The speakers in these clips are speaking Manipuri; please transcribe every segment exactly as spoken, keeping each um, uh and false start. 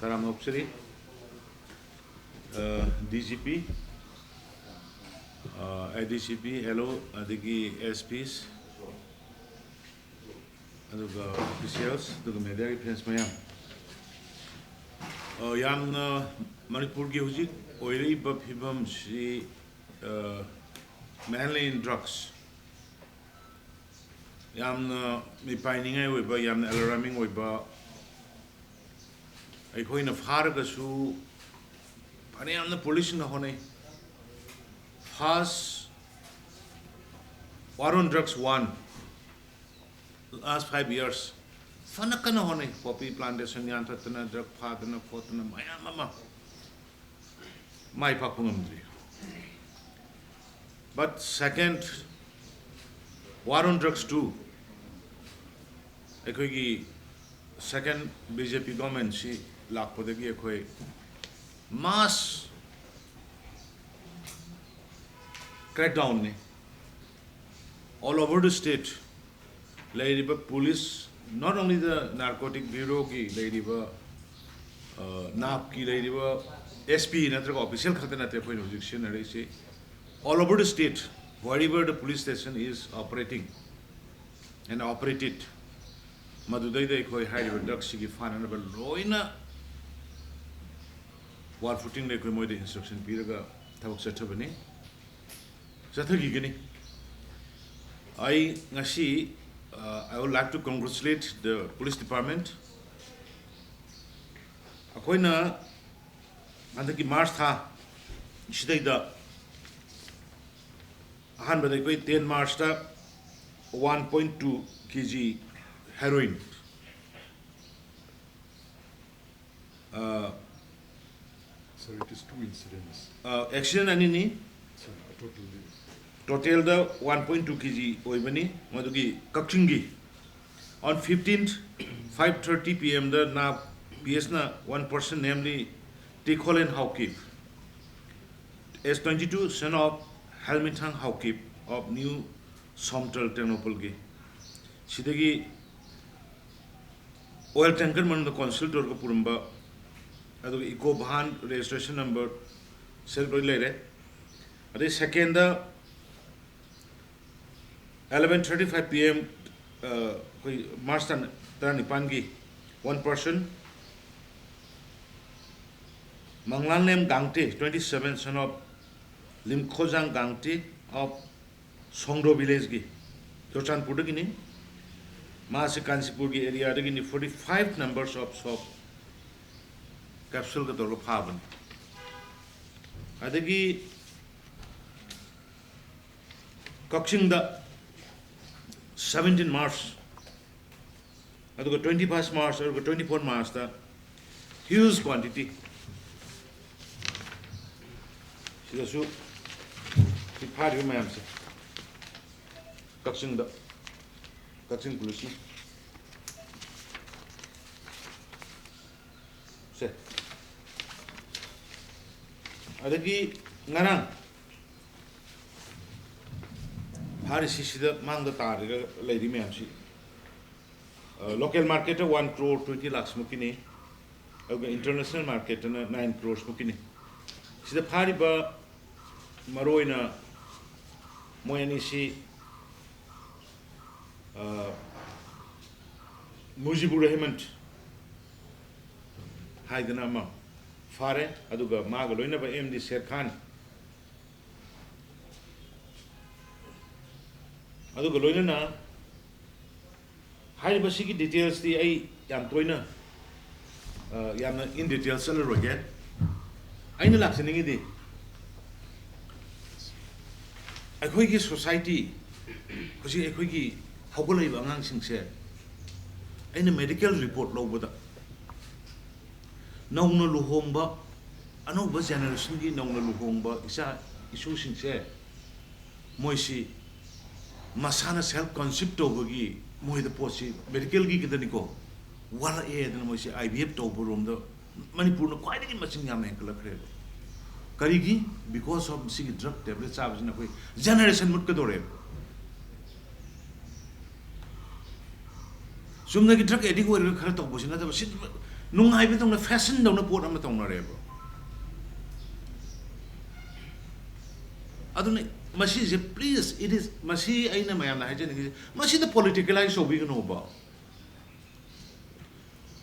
ꯇꯔꯥꯝꯅ ꯑꯣꯛꯆꯔꯤ꯫ ꯗꯤ ꯖꯤ ꯄꯤ, ꯑꯦ ꯗꯤ ꯁꯤ ꯄꯤ, ꯑꯦꯜ ꯑꯣ, ꯑꯗꯒꯤ ꯑꯦꯁ ꯄꯤꯁ, ꯑꯗꯨꯒ ꯑꯣꯐꯤꯁꯤꯌꯦꯜꯁ, ꯑꯗꯨꯒ ꯃꯦꯗꯤꯌꯥꯒꯤ ꯐ꯭ꯔꯦꯟꯁ ꯃꯌꯥꯝ, ꯑ, ꯌꯥꯝꯅ ꯃꯅꯤꯄꯨꯔꯒꯤ ꯍꯧꯖꯤꯛ ꯑꯣꯏꯔꯛꯏꯕ ꯐꯤꯕꯝꯁꯤ, ꯑ, mainly in drugs, ꯌꯥꯝꯅ ꯃꯤꯄꯥꯏꯅꯤꯡꯉꯥꯏ ꯑꯣꯏꯕ, ꯌꯥꯝꯅ ꯑꯦꯂꯥꯔꯃꯤꯡ ꯑꯣꯏꯕ, ꯑꯩꯈꯣꯏꯅ ꯐꯥꯔꯒꯁꯨ ꯐꯅꯌꯥꯝꯅ ꯄꯨꯂꯤꯁꯁꯤꯡꯅ ꯍꯣꯠꯅꯩ꯫ First war on drugs one, last five years, ꯐꯅ ꯀꯟꯅ ꯍꯣꯠꯅꯩ꯫ ꯄꯣꯄꯤ ꯄ꯭ꯂꯥꯟꯇꯦꯁꯟ ꯌꯥꯟꯊꯠꯇꯅ, ꯗ꯭ꯔꯒ ꯐꯥꯗꯅ ꯈꯣꯠꯇꯅ ꯃꯌꯥꯝ ꯑꯃ ꯃꯥꯏ ꯄꯥꯛꯄ ꯉꯝꯗ꯭ꯔꯤ꯫ But second, war on drugs two, ꯑꯩꯈꯣꯏꯒꯤ second B J P government ꯁꯤ ꯂꯥꯛꯄꯗꯒꯤ ꯑꯩꯈꯣꯏ mass crackdown ꯅꯤ꯫ All over the state, ꯂꯩꯔꯤꯕ police, not only the narcotic bureau ꯒꯤ ꯂꯩꯔꯤꯕ, ꯑ, ꯅꯥꯞꯀꯤ ꯂꯩꯔꯤꯕ S P ꯅꯠꯇ꯭ꯔꯒ ꯑꯣꯐꯤꯁꯤꯌꯦꯜ ꯈꯛꯇ ꯅꯠꯇꯦ ꯑꯩꯈꯣꯏꯅ ꯍꯧꯖꯤꯛ ꯁꯤꯖꯤꯟꯅꯔꯤꯁꯤ, all over the state, wherever the police station is operating and operated, ꯃꯗꯨꯗꯩꯗ ꯑꯩꯈꯣꯏ ꯍꯥꯏꯔꯤꯕ ꯗ꯭ꯔꯒꯁꯤꯒꯤ ꯐꯥꯅꯅꯕ ꯂꯣꯏꯅ ꯋꯥꯔ ꯐꯨꯇꯤꯡꯗ ꯑꯩꯈꯣꯏ ꯃꯣꯏꯗ ꯏꯟꯁꯇ꯭ꯔꯛꯁꯟ ꯄꯤꯔꯒ ꯊꯕꯛ ꯆꯠꯊꯕꯅꯤ, ꯆꯠꯊꯈꯤꯒꯅꯤ꯫ ꯑꯩ ꯉꯁꯤ, uh, I would like to congratulate the police department. ꯑꯩꯈꯣꯏꯅ ꯍꯟꯗꯛꯀꯤ ꯃꯥꯔꯆ ꯊꯥ ꯁꯤꯗꯩꯗ ꯑꯍꯥꯟꯕꯗ ꯑꯩꯈꯣꯏ ten ꯃꯥꯔꯆꯇ one point two K G heroin, ꯑ, Sir, it is two incidents. ꯑ, ꯑꯦꯛꯁꯤꯗꯦꯟ ꯑꯅꯤꯅꯤ꯫ Sir, totally. ꯇꯣꯇꯦꯜꯗ one point two K G ꯑꯣꯏꯕꯅꯤ꯫ ꯃꯗꯨꯒꯤ ꯀꯛꯆꯤꯡꯒꯤ on fifteenth, five thirty P M the ꯅꯥꯞ P S ꯅ one person, namely Tikholen Haokip, age twenty two, son of Halmithang Haokip of New Somtal, ꯇꯦꯡꯅꯧꯄꯜꯒꯤ, ꯁꯤꯗꯒꯤ ꯑꯣꯏꯜ ꯇꯦꯡꯀꯔ ꯃꯅꯨꯡꯗ ꯀꯣꯟꯁꯤꯜ ꯇꯧꯔꯒ ꯄꯨꯔꯝꯕ ꯑꯗꯨꯒ eco van registration number self ꯂꯣꯏ ꯂꯩꯔꯦ꯫ ꯑꯗꯩ second eleven thirty five P M, ꯑꯩꯈꯣꯏ March ꯇꯔꯥꯅꯤꯄꯥꯟꯒꯤ, one person, ꯃꯪꯂꯥꯡꯂꯦꯝ ꯒꯥꯡꯇꯦ, twenty seven, son of ꯂꯤꯝꯈꯣꯖꯥꯡ ꯒꯥꯡꯇꯦ of ꯁꯣꯡꯗꯣ ꯚꯤꯂꯦꯖꯀꯤ, ꯆꯨꯔꯆꯥꯟꯄꯨꯔꯗꯒꯤꯅꯤ꯫ ꯃꯥꯁꯤ ꯀꯥꯟꯆꯤꯄꯨꯔꯒꯤ ꯑꯦꯔꯤꯌꯥꯗꯒꯤꯅꯤ꯫ Forty five numbers of soap capsuleꯒ ꯇꯧꯔꯒ ꯐꯥꯕꯅꯤ꯫ ꯑꯗꯒꯤ ꯀꯛꯆꯤꯡꯗ seventeen March, ꯑꯗꯨꯒ twenty first March, ꯑꯗꯨꯒ twenty four Marchꯇ huge quantity, ꯁꯤꯗꯁꯨ ꯁꯤ ꯐꯥꯔꯤꯕ ꯃꯌꯥꯝꯁꯦ ꯀꯛꯆꯤꯡꯗ, ꯀꯛꯆꯤꯡ ꯄꯨꯂꯤꯁꯅ ꯁꯦ꯫ ꯑꯗꯒꯤ ꯉꯔꯥꯡ ꯐꯥꯔꯤꯁꯤ, ꯁꯤꯗ ꯃꯥꯡꯗ ꯇꯥꯔꯒ ꯂꯩꯔꯤ ꯃꯌꯥꯝꯁꯤ, local marketꯇ one crore twenty lakhs ꯃꯨꯛꯀꯤꯅꯤ, ꯑꯗꯨꯒ international marketꯇꯅ nine crores ꯃꯨꯛꯀꯤꯅꯤ꯫ ꯁꯤꯗ ꯐꯥꯔꯤꯕ ꯃꯔꯨꯑꯣꯏꯅ ꯃꯣꯏ ꯑꯅꯤꯁꯤ, ꯑ, ꯃꯨꯖꯤꯕꯨꯔ ꯔꯍꯃꯟ ꯍꯥꯏꯗꯅ ꯑꯃ ꯐꯥꯔꯦ, ꯑꯗꯨꯒ ꯃꯥꯒ ꯂꯣꯏꯅꯕ M D ꯁꯦꯔ ꯈꯥꯟ, ꯑꯗꯨꯒ ꯂꯣꯏꯅꯅ ꯍꯥꯏꯔꯤꯕꯁꯤꯒꯤ detailsꯇꯤ ꯑꯩ ꯌꯥꯝ ꯇꯣꯏꯅ, ꯑ, ꯌꯥꯝꯅ in detail ꯆꯠꯂꯔꯣꯏꯒꯦ꯫ ꯑꯩꯅ ꯂꯥꯛꯆꯅꯤꯡꯉꯤꯗꯤ, ꯑꯩꯈꯣꯏꯒꯤ society, ꯍꯧꯖꯤꯛ ꯑꯩꯈꯣꯏꯒꯤ ꯍꯧꯒꯠꯂꯛꯏꯕ ꯑꯉꯥꯡꯁꯤꯡꯁꯦ, ꯑꯩꯅ medical report ꯂꯧꯕꯗ, ꯅꯧꯅ ꯂꯨꯍꯣꯡꯕ, ꯑꯅꯧꯕ generationꯒꯤ ꯅꯧꯅ ꯂꯨꯍꯣꯡꯕ ꯏꯆꯥ ꯏꯁꯨꯁꯤꯡꯁꯦ, ꯃꯣꯏꯁꯤ ꯃꯁꯥꯅ self conceive ꯇꯧꯕꯒꯤ ꯃꯣꯏꯗ ꯄꯣꯠꯁꯤ medicalꯒꯤ ꯈꯛꯇꯅꯤꯀꯣ, ꯋꯥꯠꯂꯛꯑꯦ ꯑꯗꯨꯅ ꯃꯣꯏꯁꯤ I V F ꯇꯧꯕꯔꯣꯝꯗ ꯃꯅꯤꯄꯨꯔꯅ ꯈ꯭ꯋꯥꯏꯗꯒꯤ ꯃꯁꯤꯡ ꯌꯥꯝꯅ ꯍꯦꯟꯒꯠꯂꯛꯈ꯭ꯔꯦꯕ꯫ ꯀꯔꯤꯒꯤ? Because of ꯁꯤꯒꯤ drug tablet ꯆꯥꯕꯁꯤꯅ ꯑꯩꯈꯣꯏ generation ꯃꯨꯠꯀꯗꯧꯔꯦꯕ꯫ ꯆꯨꯝꯅꯒꯤ drug addict ꯑꯣꯏꯔꯒ ꯈꯔ ꯇꯧꯕꯁꯤ ꯅꯠꯇꯕ, ꯁꯤ ꯅꯨꯡꯉꯥꯏꯕꯗꯧꯅ, ꯐꯦꯁꯟꯗꯧꯅ ꯄꯣꯠ ꯑꯃ ꯇꯧꯅꯔꯦꯕ꯫ ꯑꯗꯨꯅ ꯃꯁꯤꯁꯦ, please, it is, ꯃꯁꯤ ꯑꯩꯅ ꯃꯌꯥꯝꯗ ꯍꯥꯏꯖꯅꯤꯡꯉꯤꯁꯦ, ꯃꯁꯤꯗ politicalize ꯇꯧꯕꯤꯒꯅꯣꯕ꯫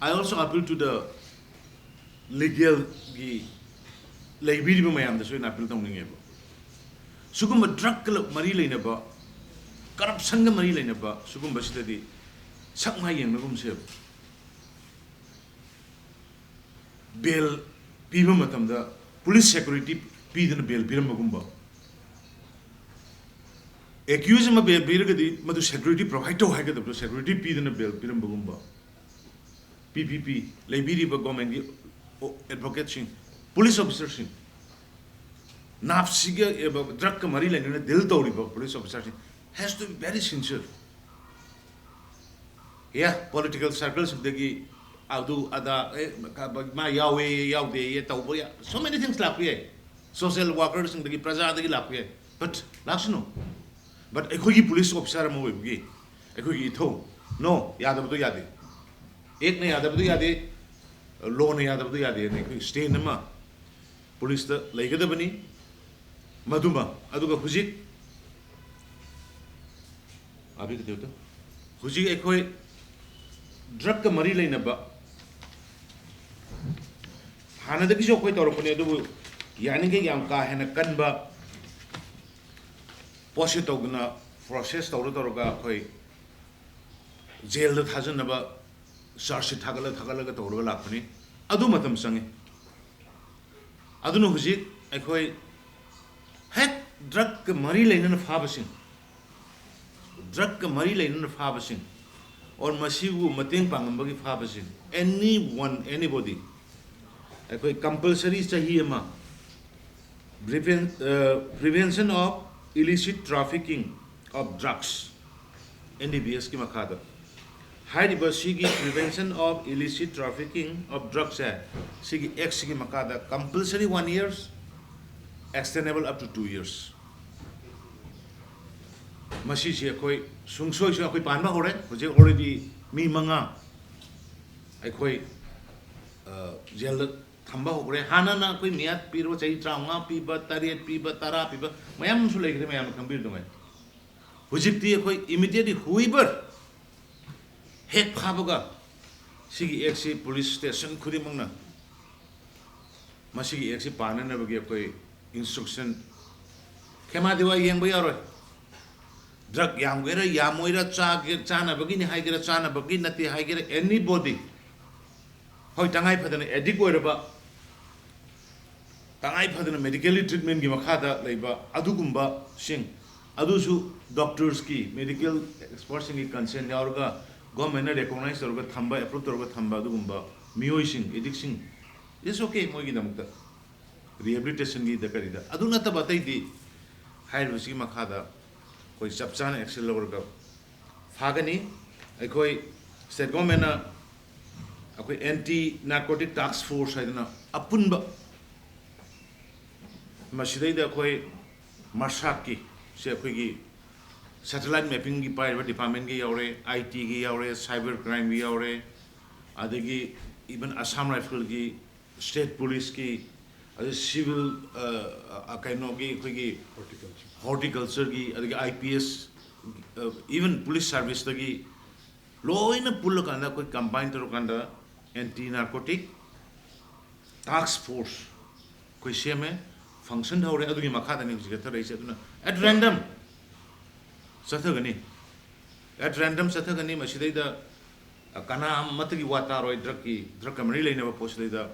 I also appeal to the legalꯒꯤ ꯂꯩꯕꯤꯔꯤꯕ ꯃꯌꯥꯝꯗꯁꯨ ꯑꯩꯅ appeal ꯇꯧꯅꯤꯡꯉꯦꯕ꯫ ꯁꯤꯒꯨꯝꯕ drugꯀ ꯃꯔꯤ ꯂꯩꯅꯕ, corruptionꯒ ꯃꯔꯤ ꯂꯩꯅꯕ ꯁꯤꯒꯨꯝꯕꯁꯤꯗꯗꯤ ꯁꯛ ꯃꯥꯏ ꯌꯦꯡꯅꯒꯨꯝꯁꯦꯕ꯫ Bail ꯄꯤꯕ ꯃꯇꯝꯗ police security ꯄꯤꯗꯅ bail ꯄꯤꯔꯝꯕꯒꯨꯝꯕ, accused ꯑꯃ bail ꯄꯤꯔꯒꯗꯤ ꯃꯗꯨ security provide ꯇꯧ ꯍꯥꯏꯒꯗꯕꯗꯣ security ꯄꯤꯗꯅ bail ꯄꯤꯔꯝꯕꯒꯨꯝꯕ, P P P ꯂꯩꯕꯤꯔꯤꯕ governmentꯀꯤ advocateꯁꯤꯡ, police officerꯁꯤꯡ, ꯅꯥꯞꯁꯤꯒ, drugꯀ ꯃꯔꯤ ꯂꯩꯅꯅ deal ꯇꯧꯔꯤꯕ police officerꯁꯤꯡ has to be very sincere꯫ Yeah, political circleꯁꯤꯡꯗꯒꯤ ꯑꯗꯨ ꯑꯗꯥ, ꯑꯦ, ꯃꯥ ꯌꯥꯎꯋꯦ, ꯌꯥꯎꯗꯦ, ꯇꯧꯕ ꯌꯥ-, so many things ꯂꯥꯛꯄ ꯌꯥꯏ꯫ Social workerꯁꯤꯡꯗꯒꯤ, ꯄ꯭ꯔꯖꯥꯗꯒꯤ ꯂꯥꯛꯄ ꯌꯥꯏ꯫ But ꯂꯥꯛꯁꯅꯨ꯫ But ꯑꯩꯈꯣꯏꯒꯤ police officer ꯑꯃ ꯑꯣꯏꯕꯒꯤ ꯑꯩꯈꯣꯏꯒꯤ ꯏꯊꯧ, no, ꯌꯥꯗꯕꯗꯣ ꯌꯥꯗꯦ꯫ Actꯅ ꯌꯥꯗꯕꯗꯣ ꯌꯥꯗꯦ, lawꯅ ꯌꯥꯗꯕꯗꯣ ꯌꯥꯗꯦꯅ ꯑꯩꯈꯣꯏ stand ꯑꯃ policeꯇ ꯂꯩꯒꯗꯕꯅꯤ꯫ ꯃꯗꯨꯃ, ꯑꯗꯨꯒ ꯍꯧꯖꯤꯛ, ꯑꯥꯕꯤ ꯀꯩꯗꯧꯗꯣ? ꯍꯧꯖꯤꯛ ꯑꯩꯈꯣꯏ drugꯀ ꯃꯔꯤ ꯂꯩꯅꯕ, ꯍꯥꯟꯅꯗꯒꯤꯁꯨ ꯑꯩꯈꯣꯏ ꯇꯧꯔꯛꯄꯅꯦ, ꯑꯗꯨꯕꯨ ꯌꯥꯔꯤꯈꯩ ꯌꯥꯝ ꯀꯥ ꯍꯦꯟꯅ ꯀꯟꯕ ꯄꯣꯠꯁꯦ ꯇꯧꯗꯅ, process ꯇꯧꯔ ꯇꯧꯔꯒ ꯑꯩꯈꯣꯏ jailꯗ ꯊꯥꯖꯅꯕ charge sheet ꯊꯥꯒꯠꯂ ꯊꯥꯒꯠꯂꯒ ꯇꯧꯔꯒ ꯂꯥꯛꯄꯅꯤ꯫ ꯑꯗꯨ ꯃꯇꯝ ꯆꯪꯉꯤ꯫ ꯑꯗꯨꯅ ꯍꯧꯖꯤꯛ ꯑꯩꯈꯣꯏ ꯍꯦꯛ drugꯀ ꯃꯔꯤ ꯂꯩꯅꯅ ꯐꯥꯕꯁꯤꯡ, drugꯀ ꯃꯔꯤ ꯂꯩꯅꯅ ꯐꯥꯕꯁꯤꯡ, or ꯃꯁꯤꯕꯨ ꯃꯇꯦꯡ ꯄꯥꯡꯉꯝꯕꯒꯤ ꯐꯥꯕꯁꯤꯡ, anyone, anybody, ꯑꯩꯈꯣꯏ compulsory ꯆꯍꯤ ꯑꯃ Preven-, ꯑ, Prevention of Illicit Trafficking of Drugs, N D P Sꯀꯤ ꯃꯈꯥꯗ꯫ ꯍꯥꯏꯔꯤꯕ ꯁꯤꯒꯤ Prevention of Illicit Trafficking of Drugsꯁꯦ, ꯁꯤꯒꯤ Actꯁꯤꯒꯤ ꯃꯈꯥꯗ compulsory one years, extendable up to two years꯫ ꯃꯁꯤꯁꯦ ꯑꯩꯈꯣꯏ ꯁꯨꯡꯁꯣꯏ ꯁꯣꯏ ꯑꯩꯈꯣꯏ ꯄꯥꯟꯕ ꯍꯧꯔꯦ꯫ ꯍꯧꯖꯤꯛ already ꯃꯤ ꯃꯉꯥ ꯑꯩꯈꯣꯏ ꯖꯦꯜꯗ ꯊꯝꯕ ꯍꯧꯈ꯭ꯔꯦ꯫ ꯍꯥꯟꯅꯅ ꯑꯩꯈꯣꯏ ꯃꯤꯌꯥꯠ ꯄꯤꯔꯣ, ꯆꯍꯤ ꯇꯔꯥꯃꯉꯥ ꯄꯤꯕ, ꯇꯔꯦꯠ ꯄꯤꯕ, ꯇꯔꯥ ꯄꯤꯕ ꯃꯌꯥꯝ ꯑꯃꯁꯨ ꯂꯩꯈ꯭ꯔꯦ, ꯃꯌꯥꯝꯅ ꯈꯪꯕꯤꯔꯗꯨꯉꯥꯏ꯫ ꯍꯧꯖꯤꯛꯇꯤ ꯑꯩꯈꯣꯏ immediately whoever ꯍꯦꯛ ꯐꯥꯕꯒ ꯁꯤꯒꯤ ꯑꯦꯛꯁꯤ ꯄꯨꯂꯤꯁ ꯁ꯭ꯇꯦꯁꯟ ꯈꯨꯗꯤꯡꯃꯛꯅ ꯃꯁꯤꯒꯤ ꯑꯦꯛꯁꯤ ꯄꯥꯟꯅꯅꯕꯒꯤ ꯑꯩꯈꯣꯏ ꯏꯟꯁꯇ꯭ꯔꯛꯁꯟ, ꯈꯦꯃꯥ ꯗꯦꯋꯥ ꯌꯦꯡꯕ ꯌꯥꯔꯣꯏ꯫ ꯗ꯭ꯔꯒ ꯌꯥꯝꯒꯦꯔꯥ ꯌꯥꯝꯃꯣꯏꯔꯥ, ꯆꯥꯒꯦ, ꯆꯥꯅꯕꯒꯤꯅꯤ ꯍꯥꯏꯒꯦꯔꯥ ꯆꯥꯅꯕꯒꯤ ꯅꯠꯇꯦ ꯍꯥꯏꯒꯦꯔꯥ, anybody, ꯍꯣꯏ, ꯇꯉꯥꯏ ꯐꯗꯅ ꯑꯦꯗꯤꯛ ꯑꯣꯏꯔꯕ, ꯇꯉꯥꯏ ꯐꯗꯅ ꯃꯦꯗꯤꯀꯦꯜꯂꯤ ꯇ꯭ꯔꯤꯠꯃꯦꯟꯒꯤ ꯃꯈꯥꯗ ꯂꯩꯕ ꯑꯗꯨꯒꯨꯝꯕꯁꯤꯡ ꯑꯗꯨꯁꯨ ꯗꯣꯛꯇꯔꯁꯀꯤ, ꯃꯦꯗꯤꯀꯦꯜ ꯑꯦꯛꯁꯄꯔꯠꯁꯤꯡꯒꯤ ꯀꯟꯁꯦꯟ ꯌꯥꯎꯔꯒ ꯒꯣꯔꯃꯦꯟꯅ ꯔꯦꯀꯣꯛꯅꯥꯏꯖ ꯇꯧꯔꯒ ꯊꯝꯕ, ꯑꯦꯄ꯭ꯔꯨꯞ ꯇꯧꯔꯒ ꯊꯝꯕ ꯑꯗꯨꯒꯨꯝꯕ ꯃꯤꯑꯣꯏꯁꯤꯡ, ꯑꯦꯗꯤꯛꯁꯤꯡ, it's okay, ꯃꯣꯏꯒꯤꯗꯃꯛꯇ ꯔꯤꯍꯦꯕꯤꯂꯤꯇꯦꯁꯟꯒꯤꯗ ꯀꯔꯤꯗ꯫ ꯑꯗꯨ ꯅꯠꯇꯕ ꯑꯇꯩꯗꯤ ꯍꯥꯏꯔꯤꯕꯁꯤꯒꯤ ꯃꯈꯥꯗ ꯑꯩꯈꯣꯏ ꯆꯞ ꯆꯥꯅ ꯑꯦꯛꯁꯟ ꯂꯧꯔꯒ ꯐꯥꯒꯅꯤ꯫ ꯑꯩꯈꯣꯏ ꯁ꯭ꯇꯦꯠ ꯒꯣꯔꯃꯦꯟꯅ ꯑꯩꯈꯣꯏ ꯑꯦꯟꯇꯤ ꯅꯥꯔꯀꯣꯇꯤꯛ ꯇꯥꯛꯁ ꯐꯣꯔꯁ ꯍꯥꯏꯗꯅ ꯑꯄꯨꯟꯕ, ꯃꯁꯤꯗꯩꯗ ꯑꯩꯈꯣꯏ ꯃꯁꯥꯛꯀꯤ, ꯁꯦ ꯑꯩꯈꯣꯏꯒꯤ ꯁꯦꯇꯦꯂꯥꯏꯠ ꯃꯦꯞꯄꯤꯡꯒꯤ ꯄꯥꯏꯔꯤꯕ ꯗꯤꯄꯥꯔꯠꯃꯦꯟꯒꯤ ꯌꯥꯎꯔꯦ, ꯑꯥꯏ ꯇꯤꯒꯤ ꯌꯥꯎꯔꯦ, ꯁꯥꯏꯕꯔ ꯀ꯭ꯔꯥꯏꯝꯒꯤ ꯌꯥꯎꯔꯦ, ꯑꯗꯒꯤ ꯏꯚꯟ ꯑꯁꯥꯝ ꯔꯥꯏꯐꯜꯒꯤ, ꯁ꯭ꯇꯦꯠ ꯄꯨꯂꯤꯁꯀꯤ, ꯑꯗꯩ ꯁꯤꯚꯤꯜ, ꯑ, ꯑ, ꯀꯩꯅꯣꯒꯤ ꯑꯩꯈꯣꯏꯒꯤ ꯍꯣꯔꯇꯤꯀꯜꯆꯔꯒꯤ, ꯑꯗꯒꯤ I P S, even police ꯁꯥꯔꯚꯤꯁꯇꯒꯤ ꯂꯣꯏꯅ ꯄꯨꯜꯂꯀꯥꯟꯗ ꯑꯩꯈꯣꯏ ꯀꯝꯕꯥꯏꯟ ꯇꯧꯔꯀꯥꯟꯗ ꯑꯦꯟꯇꯤ ꯅꯥꯔꯀꯣꯇꯤꯛ ꯇꯥꯛꯁ ꯐꯣꯔꯁ ꯑꯩꯈꯣꯏ ꯁꯦꯝꯃꯦ, ꯐꯪꯁꯟ ꯍꯧꯔꯦ꯫ ꯑꯗꯨꯒꯤ ꯃꯈꯥꯗꯅꯤ ꯍꯧꯖꯤꯛ ꯆꯠꯊꯔꯛꯏꯁꯦ꯫ ꯑꯗꯨꯅ at random ꯆꯠꯊꯒꯅꯤ, at random ꯆꯠꯊꯒꯅꯤ꯫ ꯃꯁꯤꯗꯩꯗ ꯀꯅꯥ ꯑꯃꯠꯇꯒꯤ ꯋꯥ ꯇꯥꯔꯣꯏ꯫ ꯗ꯭ꯔꯒꯀꯤ, ꯗ꯭ꯔꯒꯀ ꯃꯔꯤ ꯂꯩꯅꯕ ꯄꯣꯠꯁꯤꯗꯩꯗ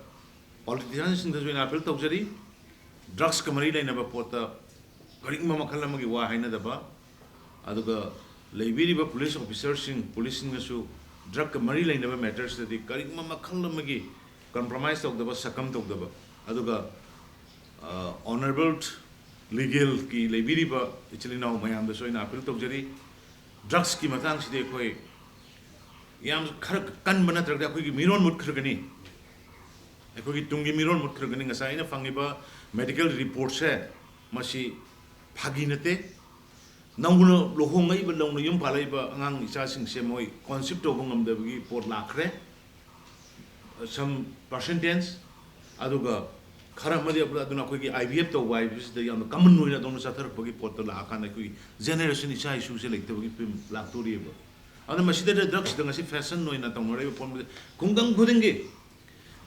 ꯄꯣꯂꯤꯇꯤꯁꯤꯌꯥꯟꯁꯤꯡꯗꯁꯨ ꯑꯩꯅ ꯑꯄꯤꯜ ꯇꯧꯖꯔꯤ, ꯗ꯭ꯔꯒꯁꯀ ꯃꯔꯤ ꯂꯩꯅꯕ ꯄꯣꯠꯇ ꯀꯔꯤꯒꯨꯝꯕ ꯃꯈꯜ ꯑꯃꯒꯤ ꯋꯥ ꯍꯥꯏꯅꯗꯕ, ꯑꯗꯨꯒ ꯂꯩꯕꯤꯔꯤꯕ ꯄꯨꯂꯤꯁ ꯑꯣꯐꯤꯁꯥꯔꯁꯤꯡ, ꯄꯨꯂꯤꯁꯁꯤꯡꯅꯁꯨ ꯗ꯭ꯔꯒꯀ ꯃꯔꯤ ꯂꯩꯅꯕ ꯃꯦꯇꯔꯁꯇꯗꯤ ꯀꯔꯤꯒꯨꯝꯕ ꯃꯈꯜ ꯑꯃꯒꯤ ꯀꯝꯄ꯭ꯔꯣꯃꯥꯏꯁ ꯇꯧꯗꯕ, ꯁꯛꯀꯝ ꯇꯧꯗꯕ, ꯑꯗꯨꯒ ꯑꯣꯅꯔꯦꯕꯜ ꯂꯤꯒꯦꯜꯒꯤ ꯂꯩꯕꯤꯔꯤꯕ ꯏꯆꯤꯜ ꯏꯅꯥꯎ ꯃꯌꯥꯝꯗꯁꯨ ꯑꯩꯅ ꯑꯄꯤꯜ ꯇꯧꯖꯔꯤ꯫ ꯗ꯭ꯔꯒꯁꯀꯤ ꯃꯇꯥꯡꯁꯤꯗꯤ ꯑꯩꯈꯣꯏ ꯌꯥꯝ ꯈꯔ ꯀꯟꯕ ꯅꯠꯇ꯭ꯔꯒꯗꯤ ꯑꯩꯈꯣꯏꯒꯤ ꯃꯤꯔꯣꯟ ꯃꯨꯠꯈ꯭ꯔꯒꯅꯤ, ꯑꯩꯈꯣꯏꯒꯤ ꯇꯨꯡꯒꯤ ꯃꯤꯔꯣꯜ ꯃꯨꯠꯈ꯭ꯔꯒꯅꯤ꯫ ꯉꯁꯥꯏ ꯑꯩꯅ ꯐꯪꯉꯤꯕ ꯃꯦꯗꯤꯀꯦꯜ ꯔꯤꯄꯣꯔꯠꯁꯦ ꯃꯁꯤ ꯐꯥꯒꯤ ꯅꯠꯇꯦ꯫ ꯅꯧꯅ ꯂꯨꯍꯣꯡꯉꯛꯏꯕ, ꯅꯧꯅ ꯌꯨꯝ ꯄꯥꯜꯂꯛꯏꯕ ꯑꯉꯥꯡ ꯏꯆꯥꯁꯤꯡꯁꯦ ꯃꯣꯏ ꯀꯣꯟꯁꯤꯞ ꯇꯧꯕ ꯉꯝꯗꯕꯒꯤ ꯄꯣꯠ ꯂꯥꯛꯈ꯭ꯔꯦ꯫ some percentage, ꯑꯗꯨꯒ ꯈꯔ ꯑꯃꯗꯤ ꯑꯗꯨꯅ ꯑꯩꯈꯣꯏꯒꯤ I V F ꯇꯧꯕ ꯍꯥꯏꯕꯁꯤꯗ ꯌꯥꯝꯅ common ꯑꯣꯏꯅ ꯑꯗꯨꯝ ꯆꯠꯊꯔꯛꯄꯒꯤ ꯄꯣꯠꯇ ꯂꯥꯛꯑꯀꯥꯟꯗ ꯑꯩꯈꯣꯏꯒꯤ generation, ꯏꯆꯥ ꯏꯁꯨꯁꯦ ꯂꯩꯇꯕꯒꯤ ꯐꯤꯕꯝ ꯂꯥꯛꯇꯣꯔꯤꯑꯕ꯫ ꯑꯗꯨꯅ ꯃꯁꯤꯗ drugs ꯁꯤꯗ ꯉꯁꯤ fashion ꯑꯣꯏꯅ ꯇꯧꯅꯔꯤꯕ ꯄꯣꯠ, ꯈꯨꯡꯒꯪ ꯈꯨꯗꯤꯡꯒꯤ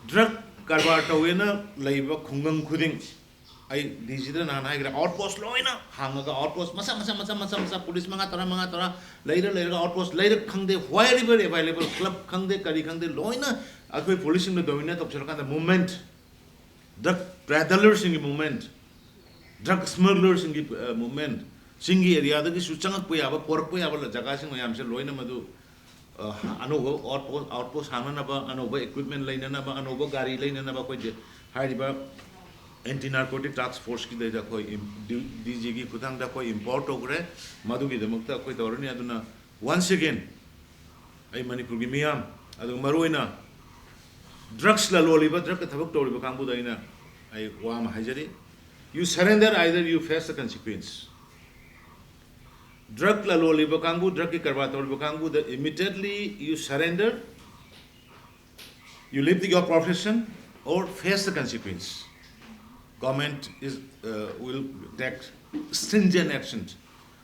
drug ꯀꯔꯕꯥꯔ ꯇꯧꯋꯦꯅ ꯂꯩꯕ ꯈꯨꯡꯒꯪ ꯈꯨꯗꯤꯡ, ꯑꯩ D G ꯗ ꯅꯍꯥꯟ ꯍꯥꯏꯈ꯭ꯔꯦ, outpost ꯂꯣꯏꯅ ꯍꯥꯡꯉꯒ, outpost ꯃꯆꯥ ꯃꯆꯥ ꯃꯆꯥ ꯃꯆꯥ ꯃꯆꯥ, police ꯃꯉꯥ, ꯇꯔꯥ, ꯃꯉꯥ, ꯇꯔꯥ ꯂꯩꯔ ꯂꯩꯔꯒ, outpost ꯂꯩꯔꯛ ꯈꯪꯗꯦ, wherever available, club ꯈꯪꯗꯦ, ꯀꯔꯤ ꯈꯪꯗꯦ, ꯂꯣꯏꯅ ꯑꯩꯈꯣꯏ police ꯁꯤꯡꯅ dominate ꯇꯧꯁꯤꯜꯂꯀꯥꯟꯗ movement, drug peddler ꯁꯤꯡꯒꯤ movement, drug smuggler ꯁꯤꯡꯒꯤ, ꯑ, movement, ꯆꯤꯡꯒꯤ area ꯗꯒꯤꯁꯨ ꯆꯪꯉꯛꯄ ꯌꯥꯕ, ꯄꯣꯔꯛꯄ ꯌꯥꯕ ꯖꯒꯥꯁꯤꯡ ꯃꯌꯥꯝꯁꯦ ꯂꯣꯏꯅ ꯃꯗꯨ, ꯑ, ꯑꯅꯧꯕ outpost, outpost ꯍꯥꯡꯅꯅꯕ, ꯑꯅꯧꯕ equipment ꯂꯩꯅꯅꯕ, ꯑꯅꯧꯕ ꯒꯥꯔꯤ ꯂꯩꯅꯅꯕ ꯑꯩꯈꯣꯏꯁꯦ ꯍꯥꯏꯔꯤꯕ Anti Narcotic Task Force ꯀꯤꯗꯩꯗ ꯑꯩꯈꯣꯏ ꯏꯝ-, ꯗꯤ-, D G ꯒꯤ ꯈꯨꯠꯊꯥꯡꯗ ꯑꯩꯈꯣꯏ empower ꯇꯧꯈ꯭ꯔꯦ꯫ ꯃꯗꯨꯒꯤꯗꯃꯛꯇ ꯑꯩꯈꯣꯏ ꯇꯧꯔꯅꯤ꯫ ꯑꯗꯨꯅ once again ꯑꯩ ꯃꯅꯤꯄꯨꯔꯒꯤ ꯃꯤꯌꯥꯝ, ꯑꯗꯨꯒ ꯃꯔꯨꯑꯣꯏꯅ drugs ꯂꯂꯣꯜꯂꯤꯕ, drug ꯀ ꯊꯕꯛ ꯇꯧꯔꯤꯕ ꯀꯥꯡꯕꯨꯗ ꯑꯩꯅ, ꯑꯩ ꯋꯥ ꯑꯃ ꯍꯥꯏꯖꯔꯤ: you surrender, either you face the consequence. Drug ꯂꯂꯣꯜꯂꯤꯕ ꯀꯥꯡꯕꯨ, drug ꯀꯤ ꯀꯔꯕꯥꯔ ꯇꯧꯔꯤꯕ ꯀꯥꯡꯕꯨꯗ immediately you surrender, you leave the, your profession or face the consequence. Government is, uh, will take stringent action.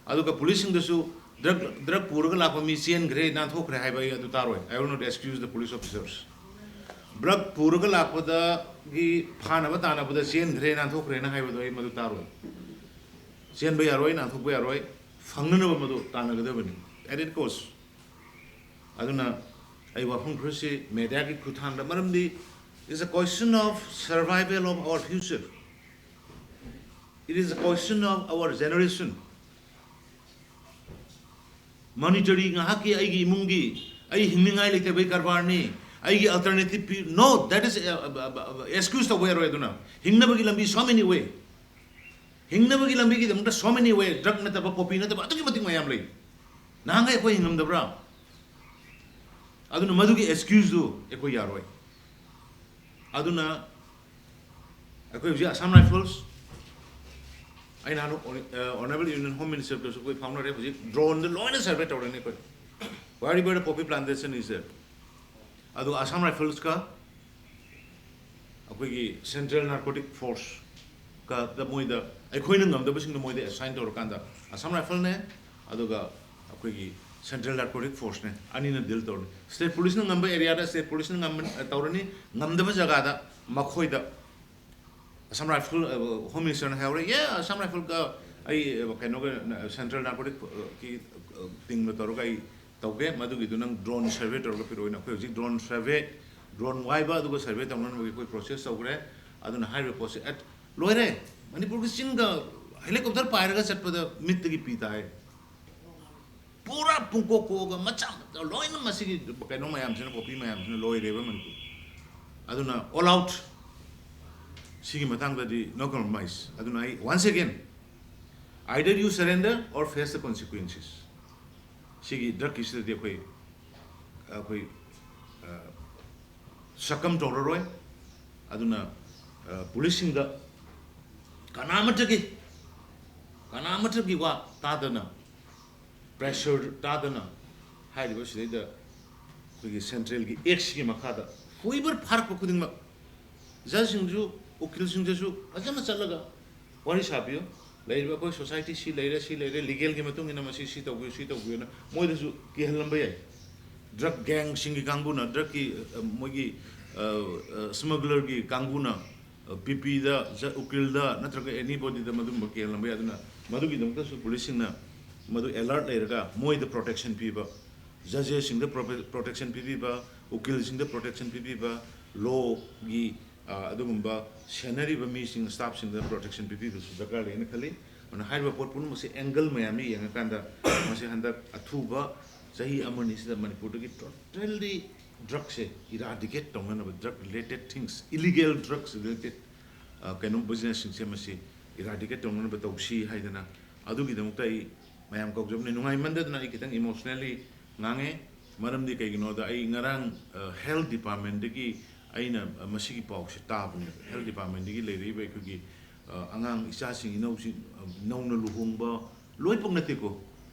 ꯑꯗꯨꯒ police ꯁꯤꯡꯗꯁꯨ drug, drug ꯄꯨꯔꯒ ꯂꯥꯛꯄ ꯃꯤ ꯆꯦꯟꯈ꯭ꯔꯦ, ꯅꯥꯟꯊꯣꯛꯈ꯭ꯔꯦ ꯍꯥꯏꯕ ꯑꯩ ꯑꯗꯨ ꯇꯥꯔꯣꯏ꯫ I will not excuse the police officers. Drug ꯄꯨꯔꯒ ꯂꯥꯛꯄꯗꯒꯤ ꯐꯥꯅꯕ ꯇꯥꯟꯅꯕꯗ ꯆꯦꯟꯈ꯭ꯔꯦ, ꯅꯥꯟꯊꯣꯛꯈ꯭ꯔꯦꯅ ꯍꯥꯏꯕꯗꯣ ꯑꯩ ꯃꯗꯨ ꯇꯥꯔꯣꯏ꯫ ꯆꯦꯟꯕ ꯌꯥꯔꯣꯏ, ꯅꯥꯟꯊꯣꯛꯄ ꯌꯥꯔꯣꯏ, ꯐꯪꯅꯅꯕ ꯃꯗꯨ ꯇꯥꯟꯅꯒꯗꯕꯅꯤ, at any cost. ꯑꯗꯨꯅ ꯑꯩ ꯋꯥꯐꯝ ꯈꯔꯁꯤ media ꯒꯤ ꯈꯨꯠꯊꯥꯡꯗ, ꯃꯔꯝꯗꯤ it's a question of survival of our future, it is a question of our generation. Monetary, ꯉꯥꯏꯍꯥꯛꯀꯤ ꯑꯩꯒꯤ ꯏꯃꯨꯡꯒꯤ, ꯑꯩ ꯍꯤꯡꯅꯤꯡꯉꯥꯏ ꯂꯩꯇꯕꯩ ꯀꯔꯕꯥꯔꯅꯤ, ꯑꯩꯒꯤ alternative P-, no, that is, uh, uh, uh, excuse ꯇꯧꯕ ꯌꯥꯔꯣꯏ꯫ ꯑꯗꯨꯅ ꯍꯤꯡꯅꯕꯒꯤ ꯂꯝꯕꯤ so many way, ꯍꯤꯡꯅꯕꯒꯤ ꯂꯝꯕꯤꯒꯤꯗꯃꯛꯇ so many way, drug ꯅꯠꯇꯕ, poppy ꯅꯠꯇꯕ ꯑꯗꯨꯛꯀꯤ ꯃꯇꯤꯛ ꯃꯌꯥꯝ ꯂꯩ꯫ ꯅꯍꯥꯟꯈꯩ ꯑꯩꯈꯣꯏ ꯍꯤꯡꯉꯝꯗꯕ꯭ꯔꯥ? ꯑꯗꯨꯅ ꯃꯗꯨꯒꯤ excuse ꯇꯨ ꯑꯩꯈꯣꯏ ꯌꯥꯔꯣꯏ꯫ ꯑꯗꯨꯅ ꯑꯩꯈꯣꯏ ꯍꯧꯖꯤꯛ Assam Rifles, ꯑꯩ ꯅꯍꯥꯟ, ꯑ, Honorable Union Home Minister ꯗꯁꯨ ꯑꯩꯈꯣꯏ ꯐꯥꯎꯅꯔꯦ꯫ ꯍꯧꯖꯤꯛ drone ꯗ ꯂꯣꯏꯅ survey ꯇꯧꯔꯅꯤ ꯑꯩꯈꯣꯏ꯫ Wherever the poppy plantation is there, ꯑꯗꯨꯒ Assam Riflesꯀ ꯑꯩꯈꯣꯏꯒꯤ Central Narcotic Forceꯀꯗ ꯃꯣꯏꯗ, ꯑꯩꯈꯣꯏꯅ ꯉꯝꯗꯕꯁꯤꯡꯗꯣ ꯃꯣꯏꯗ assign ꯇꯧꯔꯀꯥꯟꯗ Assam Rifleꯅꯦ, ꯑꯗꯨꯒ ꯑꯩꯈꯣꯏꯒꯤ Central Narcotic Forceꯅꯦ, ꯑꯅꯤꯅ deal ꯇꯧꯔꯅꯤ꯫ State Policeꯅ ꯉꯝꯕ areaꯗ State Policeꯅ ꯉꯝꯕ ꯇꯧꯔꯅꯤ, ꯉꯝꯗꯕ ꯖꯒꯥꯗ ꯃꯈꯣꯏꯗ Assam Rifle, ꯑ, Home Ministerꯅ ꯍꯥꯏꯍꯧꯔꯦ, "Yeah, Assam Rifleꯒ ꯑꯩ, ꯑ, ꯀꯩꯅꯣꯒ, ꯅ-, Central Narcoticꯀꯤ, ꯑ, teamꯒ ꯇꯧꯔꯒ ꯑꯩ ꯇꯧꯒꯦ, ꯃꯗꯨꯒꯤꯗꯨ ꯅꯪ drone survey ꯇꯧꯔꯒ ꯄꯤꯔꯛꯑꯣꯅ꯫" ꯑꯩꯈꯣꯏ ꯍꯧꯖꯤꯛ drone survey, drone ꯋꯥꯏꯕ ꯑꯗꯨꯒ survey ꯇꯧꯅꯅꯕꯒꯤ ꯑꯩꯈꯣꯏ process ꯇꯧꯈ꯭ꯔꯦ꯫ ꯑꯗꯨꯅ ꯍꯥꯏꯔꯤꯕ ꯄꯣꯠꯁꯦ ꯑꯦꯠ ꯂꯣꯏꯔꯦ꯫ ꯃꯅꯤꯄꯨꯔꯒꯤ ꯆꯤꯡꯒ helicopter ꯄꯥꯏꯔꯒ ꯆꯠꯄꯗ ꯃꯤꯠꯇꯒꯤ ꯄꯤ ꯇꯥꯏ꯫ ꯄꯨꯔꯥ ꯄꯨꯡꯀꯣꯛ ꯀꯣꯛꯑꯒ ꯃꯆꯥ ꯃꯆꯥ ꯂꯣꯏꯅ ꯃꯁꯤꯒꯤ ꯀꯩꯅꯣ ꯃꯌꯥꯝꯁꯤꯅ, ꯄꯣꯄꯤ ꯃꯌꯥꯝꯁꯤꯅ ꯂꯣꯏꯔꯦꯕ ꯃꯅꯤꯄꯨꯔ꯫ ꯑꯗꯨꯅ all out꯫ ꯁꯤꯒꯤ ꯃꯇꯥꯡꯗꯗꯤ no compromise꯫ ꯑꯗꯨꯅ ꯑꯩ once again, either you surrender or face the consequences꯫ ꯁꯤꯒꯤ drugꯀꯤꯁꯤꯗꯗꯤ ꯑꯩꯈꯣꯏ, ꯑꯩꯈꯣꯏ, ꯑ, succumb ꯇꯧꯔꯔꯣꯏ꯫ ꯑꯗꯨꯅ, ꯑ, policeꯁꯤꯡꯗ ꯀꯅꯥꯃꯠꯇꯒꯤ, ꯀꯅꯥꯃꯠꯇꯒꯤ ꯋꯥ ꯇꯥꯗꯅ, pressure ꯇꯥꯗꯅ, ꯍꯥꯏꯔꯤꯕ ꯁꯤꯗꯩꯗ ꯑꯩꯈꯣꯏꯒꯤ centralꯒꯤ actꯁꯤꯒꯤ ꯃꯈꯥꯗ ꯐꯨꯏꯕ ꯐꯥꯔꯛꯄ ꯈꯨꯗꯤꯡꯃꯛ judgeꯁꯤꯡꯁꯨ, ꯎꯀꯤꯜꯁꯤꯡꯗꯁꯨ ꯐꯖꯅ ꯆꯠꯂꯒ ꯋꯥꯔꯤ ꯁꯥꯕꯤꯌꯨ꯫ ꯂꯩꯔꯤꯕ ꯑꯩꯈꯣꯏ society ꯁꯤ ꯂꯩꯔꯦ, ꯁꯤ ꯂꯩꯔꯦ, legalꯒꯤ ꯃꯇꯨꯡ ꯏꯟꯅ ꯃꯁꯤ ꯁꯤ ꯇꯧꯕꯤꯌꯨ, ꯁꯤ ꯇꯧꯕꯤꯌꯨꯅ ꯃꯣꯏꯗꯁꯨ ꯀꯤꯍꯜꯂꯝꯕ ꯌꯥꯏ꯫ Drug gangꯁꯤꯡꯒꯤ ꯀꯥꯡꯕꯨꯅ, drugꯀꯤ, ꯑ, ꯃꯣꯏꯒꯤ, ꯑ, ꯑ, smugglerꯒꯤ ꯀꯥꯡꯕꯨꯅ, ꯑ, ꯄꯤꯄꯤꯗ, ꯖ-, ꯎꯀꯤꯜꯗ ꯅꯠꯇ꯭ꯔꯒ anybodyꯗ ꯃꯗꯨꯒꯨꯝꯕ ꯀꯤꯍꯜꯂꯝꯕ ꯌꯥꯏ꯫ ꯑꯗꯨꯅ ꯃꯗꯨꯒꯤꯗꯃꯛꯇꯁꯨ policeꯁꯤꯡꯅ ꯃꯗꯨ alert ꯂꯩꯔꯒ ꯃꯣꯏꯗ protection ꯄꯤꯕ, judgesꯁꯤꯡꯗ prope-, protection ꯄꯤꯕꯤꯕ, ꯎꯀꯤꯜꯁꯤꯡꯗ protection ꯄꯤꯕꯤꯕ, lawꯒꯤ, ꯑ, ꯑꯗꯨꯒꯨꯝꯕ ꯁꯦꯟꯅꯔꯤꯕ ꯃꯤꯁꯤꯡ, staffꯁꯤꯡꯗ protection ꯄꯤꯕꯤꯕꯁꯨ ꯗꯔꯀꯥꯔ ꯂꯩꯅ ꯈꯜꯂꯤ꯫ ꯑꯗꯨꯅ ꯍꯥꯏꯔꯤꯕ ꯄꯣꯠ ꯄꯨꯝꯅꯃꯛꯁꯦ angle ꯃꯌꯥꯝꯗ ꯌꯦꯡꯉꯀꯥꯟꯗ ꯃꯁꯤ ꯍꯟꯗꯛ ꯑꯊꯨꯕ ꯆꯍꯤ ꯑꯃꯅꯤꯁꯤꯗ ꯃꯅꯤꯄꯨꯔꯗꯒꯤ totally drugꯁꯦ eradicate ꯇꯧꯅꯅꯕ, drug related things, illegal drugs related, ꯑ, ꯀꯩꯅꯣ businessꯁꯤꯡꯁꯦ ꯃꯁꯤ eradicate ꯇꯧꯅꯅꯕ ꯇꯧꯁꯤ ꯍꯥꯏꯗꯅ ꯑꯗꯨꯒꯤꯗꯃꯛꯇ ꯑꯩ ꯃꯌꯥꯝ ꯀꯧꯖꯕꯅꯤ꯫ ꯅꯨꯡꯉꯥꯏꯃꯟꯗꯗꯅ ꯑꯩ ꯈꯤꯇꯪ emotionally ꯉꯥꯡꯉꯦ꯫ ꯃꯔꯝꯗꯤ ꯀꯩꯒꯤꯅꯣꯗ ꯑꯩ ꯉꯔꯥꯡ, ꯑ, health departmentꯗꯒꯤ ꯑꯩꯅ, ꯑ, ꯃꯁꯤꯒꯤ ꯄꯥꯎꯁꯦ ꯇꯥꯕꯅꯦꯕ꯫ Health departmentꯗꯒꯤ ꯂꯩꯔꯛꯏꯕ ꯑꯩꯈꯣꯏꯒꯤ, ꯑ, ꯑꯉꯥꯡ ꯏꯆꯥꯁꯤꯡ ꯏꯅꯧꯁꯤꯡ, ꯑ, ꯅꯧꯅ ꯂꯨꯍꯣꯡꯕ ꯂꯣꯏꯅꯃꯛ ꯅꯠꯇꯦꯀꯣ꯫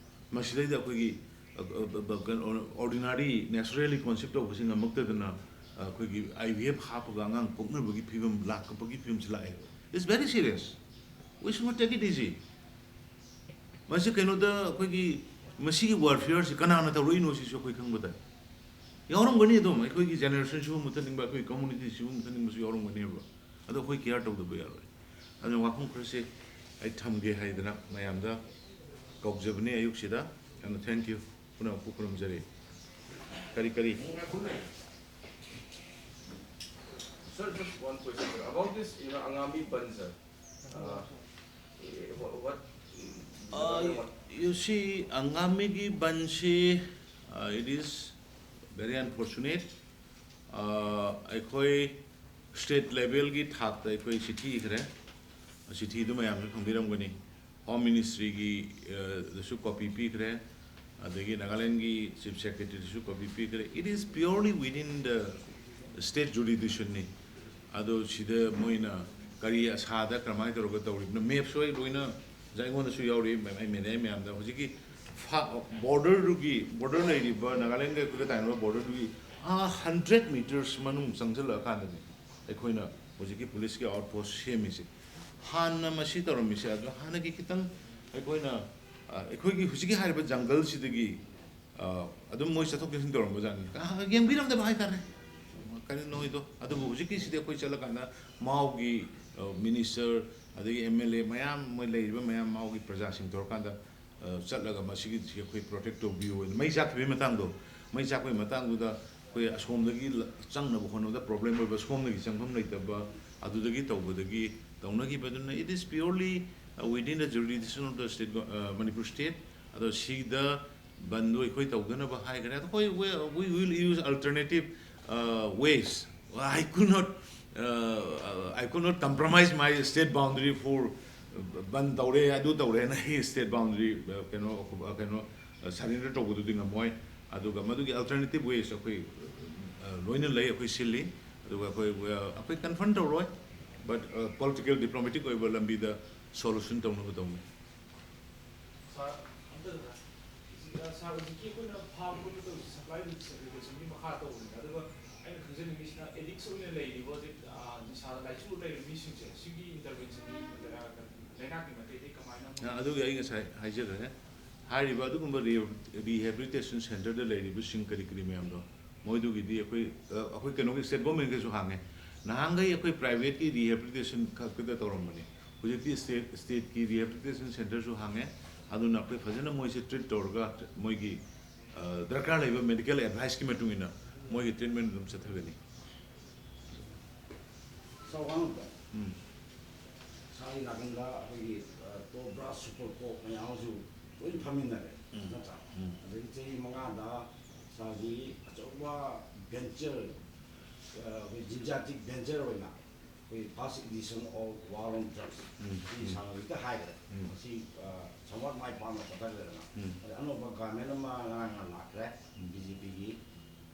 ꯃꯁꯤꯗꯩꯗ ꯑꯩꯈꯣꯏꯒꯤ ꯑ, ꯑ, ꯑ, ꯀꯩꯅꯣ, ordinary, naturally conceive ꯇꯧꯕꯁꯤ ꯉꯝꯃꯛꯇꯗꯅ, ꯑ, ꯑꯩꯈꯣꯏꯒꯤ I V F ꯍꯥꯞꯄꯒ ꯑꯉꯥꯡ ꯄꯣꯛꯅꯕꯒꯤ ꯐꯤꯕꯝ ꯂꯥꯛꯄꯒꯤ ꯐꯤꯕꯝꯁꯤ ꯂꯥꯛꯑꯦ. It's very serious. We should not take it easy. ꯃꯁꯤ ꯀꯩꯅꯣꯗ ꯑꯩꯈꯣꯏꯒꯤ ꯃꯁꯤꯒꯤ warfareꯁꯤ ꯀꯅꯥꯅ ꯇꯧꯔꯛꯏꯅꯣ ꯁꯤꯁꯨ ꯑꯩꯈꯣꯏ ꯈꯪꯕ ꯇꯥꯏ. ꯌꯥꯎꯔꯝꯒꯅꯤ ꯑꯗꯨꯝ, ꯑꯩꯈꯣꯏꯒꯤ generationꯁꯤꯕꯨ ꯃꯨꯊꯠꯅꯤꯡꯕ, ꯑꯩꯈꯣꯏꯒꯤ communityꯁꯤꯕꯨ ꯃꯨꯊꯠꯅꯤꯡꯕꯁꯨ ꯌꯥꯎꯔꯝꯒꯅꯦꯕ. ꯑꯗꯣ ꯑꯩꯈꯣꯏ care ꯇꯧꯗꯕ ꯌꯥꯔꯣꯏ. ꯑꯗꯨꯅ ꯋꯥꯐꯝ ꯈꯔꯁꯦ ꯑꯩ ꯊꯝꯒꯦ ꯍꯥꯏꯗꯅ ꯃꯌꯥꯝꯗ ꯀꯧꯖꯕꯅꯤ ꯑꯌꯨꯛꯁꯤꯗ. ꯌꯥꯝꯅ thank you. ꯄꯨꯝꯅꯃꯛꯄꯨ ꯈꯨꯔꯨꯝꯖꯔꯤ. ꯀꯔꯤ ꯀꯔꯤ? Sir, just one question, sir. About this, you know, Angami Bandh, sir. Uh, eh, what, what, Uh, you see, ꯑꯪꯒꯥꯃꯤꯒꯤ ꯕꯟꯁꯤ, uh, it is very unfortunate. Uh, ꯑꯩꯈꯣꯏ state levelꯒꯤ ꯊꯥꯛꯇ ꯑꯩꯈꯣꯏ ꯆꯤꯊꯤ ꯏꯈ꯭ꯔꯦ. ꯆꯤꯊꯤꯗꯨ ꯃꯌꯥꯝꯁꯨ ꯈꯪꯕꯤꯔꯝꯒꯅꯤ. Home Ministryꯒꯤ, uh, ꯗꯁꯨ copy ꯄꯤꯈ꯭ꯔꯦ, ꯑꯗꯒꯤ ꯅꯥꯒꯥꯂꯦꯟꯒꯤ Chief Secretaryꯗꯁꯨ copy ꯄꯤꯈ꯭ꯔꯦ. It is purely within the state jurisdictionꯅꯤ. ꯑꯗꯣ ꯁꯤꯗ ꯃꯣꯏꯅ ꯀꯔꯤ ꯑꯁꯥꯗ ꯀꯔꯝꯍꯥꯏꯅ ꯇꯧꯔꯒ ꯇꯧꯔꯤꯕꯅꯣ? Mapꯁꯨ ꯑꯩ ꯂꯣꯏꯅ ꯑꯩꯉꯣꯟꯗꯁꯨ ꯌꯥꯎꯔꯤ, ꯑꯩ ꯃꯦꯅꯦꯖꯔ ꯃꯌꯥꯝꯗ꯫ ꯍꯧꯖꯤꯛꯀꯤ ꯐꯥ-, borderꯗꯨꯒꯤ, border ꯂꯩꯔꯤꯕ ꯅꯥꯒꯥꯂꯦꯟꯒ ꯑꯩꯈꯣꯏꯒ ꯇꯥꯏꯅꯕ borderꯗꯨꯒꯤ ꯑꯥ hundred metres ꯃꯅꯨꯡ ꯆꯪꯁꯤꯜꯂꯛꯑꯀꯥꯟꯗꯅꯤ ꯑꯩꯈꯣꯏꯅ ꯍꯧꯖꯤꯛꯀꯤ policeꯀꯤ outpost ꯁꯦꯝꯃꯤꯁꯦ. ꯍꯥꯟꯅ ꯃꯁꯤ ꯇꯧꯔꯝꯃꯤꯁꯦ, ꯑꯗꯣ ꯍꯥꯟꯅꯒꯤ ꯈꯤꯇꯪ ꯑꯩꯈꯣꯏꯅ, ꯑ, ꯑꯩꯈꯣꯏꯒꯤ ꯍꯧꯖꯤꯛꯀꯤ ꯍꯥꯏꯔꯤꯕ ꯖꯪꯒꯜꯁꯤꯗꯒꯤ, ꯑ, ꯑꯗꯨꯝ ꯃꯣꯏ ꯆꯠꯊꯣꯛ ꯆꯠꯁꯤꯟ ꯇꯧꯔꯝꯕꯖꯥꯠꯅꯤ꯫ ꯑ, ꯌꯦꯡꯕꯤꯔꯝꯗꯕ ꯍꯥꯏꯇꯥꯔꯦ꯫ ꯀꯔꯤꯅꯣ ꯍꯥꯏꯗꯣ? ꯑꯗꯨꯕꯨ ꯍꯧꯖꯤꯛꯀꯤꯁꯤꯗꯤ ꯑꯩꯈꯣꯏ ꯆꯠꯂꯀꯥꯟꯗ ꯃꯥꯎꯒꯤ, ꯑ, minister, ꯑꯗꯒꯤ M L A ꯃꯌꯥꯝ, ꯃꯣꯏ ꯂꯩꯔꯤꯕ ꯃꯌꯥꯝ ꯃꯥꯎꯒꯤ ꯄ꯭ꯔꯖꯥꯁꯤꯡ ꯇꯧꯔꯀꯥꯟꯗ, ꯑ, ꯆꯠꯂꯒ ꯃꯁꯤꯒꯤꯁꯤ ꯑꯩꯈꯣꯏ protect ꯇꯧꯕꯤꯌꯨ ꯍꯥꯏꯅ, ꯃꯩ ꯆꯥꯛꯈꯤꯕꯒꯤ ꯃꯇꯥꯡꯗꯣ, ꯃꯩ ꯆꯥꯛꯄꯒꯤ ꯃꯇꯥꯡꯗꯨꯗ ꯑꯩꯈꯣꯏ ꯑꯁꯣꯝꯗꯒꯤ ꯂ-, ꯆꯪꯅꯕ ꯍꯣꯠꯅꯕꯗ problem ꯑꯣꯏꯕ, ꯁꯣꯝꯗꯒꯤ ꯆꯪꯐꯝ ꯂꯩꯇꯕ, ꯑꯗꯨꯗꯒꯤ ꯇꯧꯕꯗꯒꯤ ꯇꯧꯅꯈꯤꯕꯗꯨꯅ, it is purely, uh, within the jurisdiction of the state go-, uh, Manipur state. ꯑꯗꯣ ꯁꯤꯗ ꯕꯟꯗꯨ ꯑꯩꯈꯣꯏ ꯇꯧꯗꯅꯕ ꯍꯥꯏꯈ꯭ꯔꯦ꯫ ꯑꯗꯣ ꯑꯩꯈꯣꯏ, we, we will use alternative, uh, ways. I could not, uh, I could not compromise my state boundary for ꯕꯟ ꯇꯧꯔꯦ, ꯑꯗꯨ ꯇꯧꯔꯦꯅ ꯑꯩ state boundary, ꯑ, ꯀꯩꯅꯣ, ꯑ, ꯀꯩꯅꯣ, ꯑ, surrender ꯇꯧꯕꯗꯨꯗꯤ ꯉꯝꯃꯣꯏ꯫ ꯑꯗꯨꯒ ꯃꯗꯨꯒꯤ alternative ways ꯑꯩꯈꯣꯏ, ꯑ, ꯂꯣꯏꯅ ꯂꯩ, ꯑꯩꯈꯣꯏ ꯁꯤꯜꯂꯤ꯫ ꯑꯗꯨꯒ ꯑꯩꯈꯣꯏ, ꯑ, ꯑꯩꯈꯣꯏ confront ꯇꯧꯔꯣꯏ, but, ꯑ, political diplomatic ꯑꯣꯏꯕ ꯂꯝꯕꯤꯗ solution ꯇꯧꯅꯕ ꯇꯧꯅꯤ꯫ Sir, ꯑꯝꯇꯪꯒ ꯁꯤꯒꯤ ꯁꯥꯔ, ꯍꯧꯖꯤꯛꯀꯤ ꯑꯩꯈꯣꯏꯅ ꯐꯥꯕ ꯈꯣꯠꯄ ꯇꯧꯔꯤꯁꯦ ꯁꯄ꯭ꯂꯥꯏ ꯁꯦꯒ꯭ꯔꯤꯒꯦꯁꯟꯒꯤ ꯃꯈꯥ ꯇꯧꯕꯅꯤꯅ, ꯑꯗꯨꯒ ꯑꯩꯅ ꯈꯪꯖꯅꯤꯡꯉꯤꯁꯤꯅ ꯑꯦꯗꯤꯛꯁ ꯑꯣꯏꯅ ꯂꯩꯔꯤꯕ ꯍꯧꯖꯤꯛ, ꯑ, ꯅꯤꯁꯥꯗ ꯂꯥꯏꯆꯨꯔ ꯂꯩꯔꯤꯕ ꯃꯤꯁꯤꯡꯁꯦ, ꯁꯤꯒꯤ ꯏꯟꯇꯔꯚꯦꯟꯁꯟꯒꯤ, ꯑ, ꯂꯩꯉꯥꯛꯀꯤ ꯃꯥꯏꯀꯩꯗꯒꯤ ꯀꯃꯥꯏꯅ ꯑꯃꯨꯛ ꯑ, ꯑꯗꯨꯒꯤ ꯑꯩ ꯉꯁꯥꯏ ꯍꯥꯏꯖꯈ꯭ꯔꯦ꯫ ꯍꯥꯏꯔꯤꯕ ꯑꯗꯨꯒꯨꯝꯕ ꯔꯤ-, ꯔꯤꯍꯦꯕꯤꯂꯤꯇꯦꯁꯟ ꯁꯦꯟꯇꯔꯗ ꯂꯩꯔꯤꯕꯁꯤꯡ ꯀꯔꯤ ꯀꯔꯤ ꯃꯌꯥꯝꯗꯣ, ꯃꯣꯏꯗꯨꯒꯤꯗꯤ ꯑꯩꯈꯣꯏ, ꯑ, ꯑꯩꯈꯣꯏ ꯀꯩꯅꯣꯒꯤ ꯁ꯭ꯇꯦꯠ ꯒꯣꯔꯃꯦꯟꯒꯤꯁꯨ ꯍꯥꯡꯉꯦ꯫ ꯅꯍꯥꯟꯈꯩ ꯑꯩꯈꯣꯏ ꯄ꯭ꯔꯥꯏꯚꯦꯠꯀꯤ ꯔꯤꯍꯦꯕꯤꯂꯤꯇꯦꯁꯟ ꯈꯛꯇꯗ ꯇꯧꯔꯝꯕꯅꯤ꯫ ꯍꯧꯖꯤꯛꯇꯤ ꯁ꯭ꯇꯦꯠ, ꯁ꯭ꯇꯦꯠꯀꯤ ꯔꯤꯍꯦꯕꯤꯂꯤꯇꯦꯁꯟ ꯁꯦꯟꯇꯔꯁꯨ ꯍꯥꯡꯉꯦ꯫ ꯑꯗꯨꯅ ꯑꯩꯈꯣꯏ ꯐꯖꯅ ꯃꯣꯏꯁꯦ ꯇ꯭ꯔꯤꯠ ꯇꯧꯔꯒ ꯃꯣꯏꯒꯤ, ꯑ, ꯗꯔꯀꯥꯔ ꯂꯩꯕ ꯃꯦꯗꯤꯀꯦꯜ ꯑꯦꯗꯚꯥꯏꯁꯀꯤ ꯃꯇꯨꯡ ꯏꯟꯅ ꯃꯣꯏꯒꯤ ꯇ꯭ꯔꯤꯠꯃꯦꯟ ꯑꯗꯨꯝ ꯆꯠꯊꯒꯅꯤ꯫ ꯁꯥꯔ, ꯋꯥꯍꯪ ꯑꯝꯇ꯫ ꯎꯝ꯫ ꯁꯥꯔꯒꯤ ꯅꯥꯀꯟꯗ ꯑꯩꯈꯣꯏꯒꯤ, ꯑ, ꯇꯣꯞ ꯕ꯭ꯔꯥꯁ ꯁꯨꯄꯔ ꯀꯣꯞ ꯃꯌꯥꯝ ꯑꯃꯁꯨ ꯂꯣꯏꯅ ꯐꯝꯃꯤꯟꯅꯔꯦ, ꯎꯝ꯫ ꯅꯠꯇ꯭ꯔꯥ? ꯎꯝ꯫ ꯑꯗꯒꯤ ꯆꯍꯤ ꯃꯉꯥꯗ ꯁꯥꯔꯒꯤ ꯑꯆꯧꯕ ꯚꯦꯟꯆꯔ, ꯑ, ꯑꯩꯈꯣꯏ ꯖꯤꯟꯖꯥꯇꯤꯛ ꯚꯦꯟꯆꯔ ꯑꯣꯏꯅ ꯑꯩꯈꯣꯏ first edition of War on Drugs ꯎꯝ, ꯁꯤ ꯎꯝ꯫ ꯁꯥꯟꯅꯕꯗ ꯍꯥꯏꯈ꯭ꯔꯦ꯫ ꯎꯝ꯫ ꯃꯁꯤ, ꯑ, ꯁꯝꯋꯥꯠ ꯃꯥꯏ ꯄꯥꯛꯅ ꯆꯠꯊꯈ꯭ꯔꯦꯗꯅ꯫ ꯎꯝ꯫ ꯑꯗ ꯑꯅꯧꯕ ꯒꯥꯔꯃꯦꯟ ꯑꯃ ꯉꯔꯥꯡ ꯉꯍꯥꯟ ꯂꯥꯛꯈ꯭ꯔꯦ, ꯎꯝ꯫ ꯕꯤ ꯖꯦ ꯄꯤꯒꯤ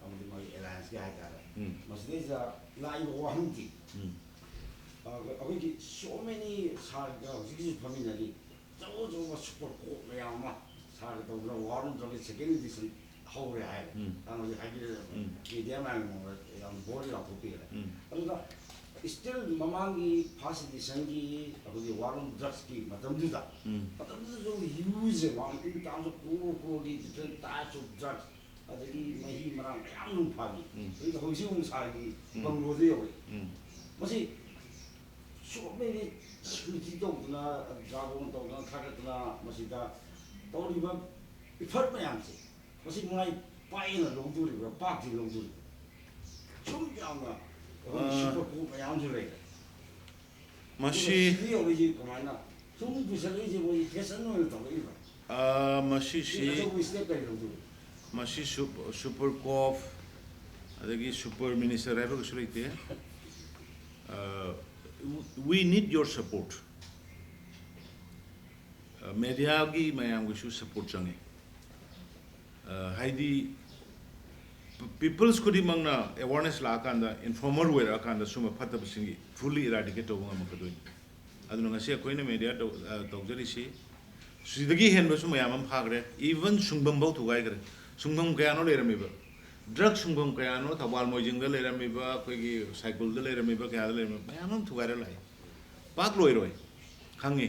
ꯑꯃꯗꯤ ꯃꯥꯒꯤ ꯑꯦꯂꯥꯌꯟꯁꯀꯤ ꯍꯥꯏꯇꯥꯔꯦ꯫ ꯎꯝ꯫ ꯃꯁꯤꯗꯩꯁꯤꯗ ꯂꯥꯛꯏꯕ ꯋꯥꯍꯪꯗꯤ, ꯎꯝ꯫ ꯑ, ꯑꯩꯈꯣꯏꯒꯤ so many ꯁꯥꯔꯒ ꯍꯧꯖꯤꯛꯀꯤꯁꯨ ꯐꯝꯃꯤꯟꯅꯔꯤ, ꯑꯆꯧ ꯑꯆꯧꯕ ꯁꯨꯄꯔ ꯀꯣꯞ ꯃꯌꯥꯝ ꯑꯃ ꯁꯥꯔꯒ ꯇꯧꯗꯅ ꯋꯥꯔꯜ ꯗ꯭ꯔꯒꯤ ꯁꯦꯀꯦꯟ ꯏꯗꯤꯁꯟ ꯍꯧꯔꯦ ꯍꯥꯏꯔꯦ꯫ ꯎꯝ꯫ ꯅꯪ ꯍꯧꯖꯤꯛ ꯍꯥꯏꯕꯤꯔꯛꯑꯦ꯫ ꯎꯝ꯫ ꯃꯦꯗꯤꯌꯥ ꯃꯌꯥꯝꯒꯤ ꯃꯉꯣꯟꯗ ꯌꯥꯝ ꯕꯣꯜ ꯂꯥꯎꯊꯣꯛꯄꯤꯈ꯭ꯔꯦ꯫ ꯎꯝ꯫ ꯑꯗꯨꯒ ꯁ꯭ꯇꯤꯜ ꯃꯃꯥꯡꯒꯤ ꯐꯥꯔꯁ ꯏꯗꯤꯁꯟꯒꯤ ꯑꯩꯈꯣꯏꯒꯤ ꯋꯥꯔꯜ ꯗ꯭ꯔꯒꯁꯀꯤ ꯃꯇꯝꯗꯨꯗ, ꯎꯝ꯫ ꯃꯇꯝꯗꯨꯗꯁꯨ ꯌꯨꯁꯦ ꯃꯥꯡ ꯏꯟ ꯇꯥꯝꯁ ꯑꯣꯐ ꯀ꯭ꯔꯣꯔ ꯀ꯭ꯔꯣꯔꯒꯤ ꯗꯤꯐ꯭ꯔꯦꯟ ꯇꯥꯏꯞꯁ ꯑꯣꯐ ꯗ꯭ꯔꯒꯁ, ꯑꯗꯒꯤ ꯃꯍꯤ ꯃꯔꯥꯡ ꯃꯌꯥꯝ ꯑꯗꯨꯝ ꯐꯥꯈꯤ꯫ ꯎꯝ꯫ ꯑꯗꯨꯒ ꯍꯧꯖꯤꯛ ꯑꯃꯨꯛ ꯁꯥꯔꯒꯤ ꯎꯝ꯫ ꯕꯪꯒ꯭ꯂꯣꯗ ꯌꯧꯔꯛꯏ꯫ ꯎꯝ꯫ ꯃꯁꯤ ꯁꯣꯞꯃꯦꯟꯒꯤ ꯁꯦꯀ꯭ꯌꯨꯔꯤꯇꯤ ꯇꯧꯗꯅ, ꯗ꯭ꯔꯥꯒꯣꯟ ꯇꯧꯗꯅ ꯊꯥꯒꯠꯇꯅ ꯃꯁꯤꯗ ꯇꯧꯔꯤꯕ ꯏꯐꯔꯠ ꯃꯌꯥꯝꯁꯦ, ꯃꯁꯤ ꯃꯥꯏ ꯄꯥꯛꯑꯦꯅ ꯂꯧꯗꯣꯔꯤꯕ꯭ꯔꯥ, ꯄꯥꯛꯇꯦ ꯂꯧꯗꯣꯔꯤꯕ꯭ꯔꯥ? ꯁꯨꯝ ꯌꯥꯝꯅ ꯑꯩꯈꯣꯏꯒꯤ ꯑꯥ, ꯁꯨꯄꯔ ꯀꯣꯞ ꯃꯌꯥꯝꯁꯨ ꯂꯩꯔꯦ꯫ ꯃꯁꯤ ꯑꯗꯨꯒ ꯁꯤꯗ ꯌꯧꯔꯛꯏꯁꯤ ꯀꯃꯥꯏꯅ? ꯁꯨꯝ ꯄꯨꯁꯜꯂꯛꯏꯁꯦ ꯃꯣꯏ ꯐꯦꯁꯟ ꯑꯣꯏꯅ ꯇꯧꯔꯛꯏꯕ꯭ꯔꯥ? ꯑꯥ, ꯃꯁꯤꯁꯤ ꯁꯤ ꯑꯆꯧꯕ ꯁ꯭ꯇꯦꯞ ꯀꯔꯤ ꯂꯧꯗꯣꯔꯤꯕ꯭ꯔꯥ? ꯃꯁꯤ ꯁꯨꯞ-, ꯁꯨꯄꯔ ꯀꯣꯞ, ꯑꯗꯒꯤ ꯁꯨꯄꯔ ꯃꯤꯅꯤꯁꯇꯔ ꯍꯥꯏꯕ ꯀꯩꯁꯨ ꯂꯩꯇꯦ꯫ ꯑ, we need your support꯫ ꯑ, ꯃꯦꯗꯤꯌꯥꯒꯤ ꯃꯌꯥꯝꯒꯤꯁꯨ ꯁꯄꯣꯔꯠ ꯆꯪꯉꯤ꯫ ꯑ, ꯍꯥꯏꯗꯤ, ꯄ-, ꯄꯤꯄꯜꯁ ꯈꯨꯗꯤꯡꯃꯛꯅ ꯑꯦꯋꯥꯔꯅꯦꯁ ꯂꯥꯛꯑꯀꯥꯟꯗ, ꯏꯟꯐꯣꯔꯃꯔ ꯑꯣꯏꯔꯛꯑꯀꯥꯟꯗ, ꯁꯨꯝꯕ ꯐꯠꯇꯕꯁꯤꯡꯒꯤ ꯐꯨꯜꯂꯤ ꯏꯔꯥꯗꯤꯀꯦꯠ ꯇꯧꯕ ꯉꯝꯃꯛꯀꯗꯣꯏꯅꯤ꯫ ꯑꯗꯨꯅ ꯉꯁꯤ ꯑꯩꯈꯣꯏꯅ ꯃꯦꯗꯤꯌꯥ ꯇꯧ-, ꯑ, ꯇꯧꯖꯔꯤꯁꯤ, ꯁꯤꯗꯒꯤ ꯍꯦꯟꯕꯁꯨ ꯃꯌꯥꯝ ꯑꯃ ꯐꯥꯈ꯭ꯔꯦ꯫ Even ꯁꯨꯡꯐꯝ ꯐꯥꯎ ꯊꯨꯒꯥꯏꯈ꯭ꯔꯦ꯫ ꯁꯨꯡꯐꯝ ꯀꯌꯥꯅꯣ ꯂꯩꯔꯝꯃꯤꯕ? ꯗ꯭ꯔꯒ ꯁꯨꯡꯐꯝ ꯀꯌꯥꯅꯣ? ꯊꯧꯕꯥꯜ ꯃꯣꯏꯖꯤꯡꯗ ꯂꯩꯔꯝꯃꯤꯕ, ꯑꯩꯈꯣꯏꯒꯤ ꯁꯥꯏꯀꯨꯜꯗ ꯂꯩꯔꯝꯃꯤꯕ, ꯀꯌꯥꯗ ꯂꯩꯔꯝꯃꯤꯕ ꯃꯌꯥꯝ ꯑꯃ ꯊꯨꯒꯥꯏꯔ ꯂꯥꯛꯏ꯫ ꯄꯥꯛ ꯂꯣꯏꯔꯣꯏ, ꯈꯪꯉꯤ꯫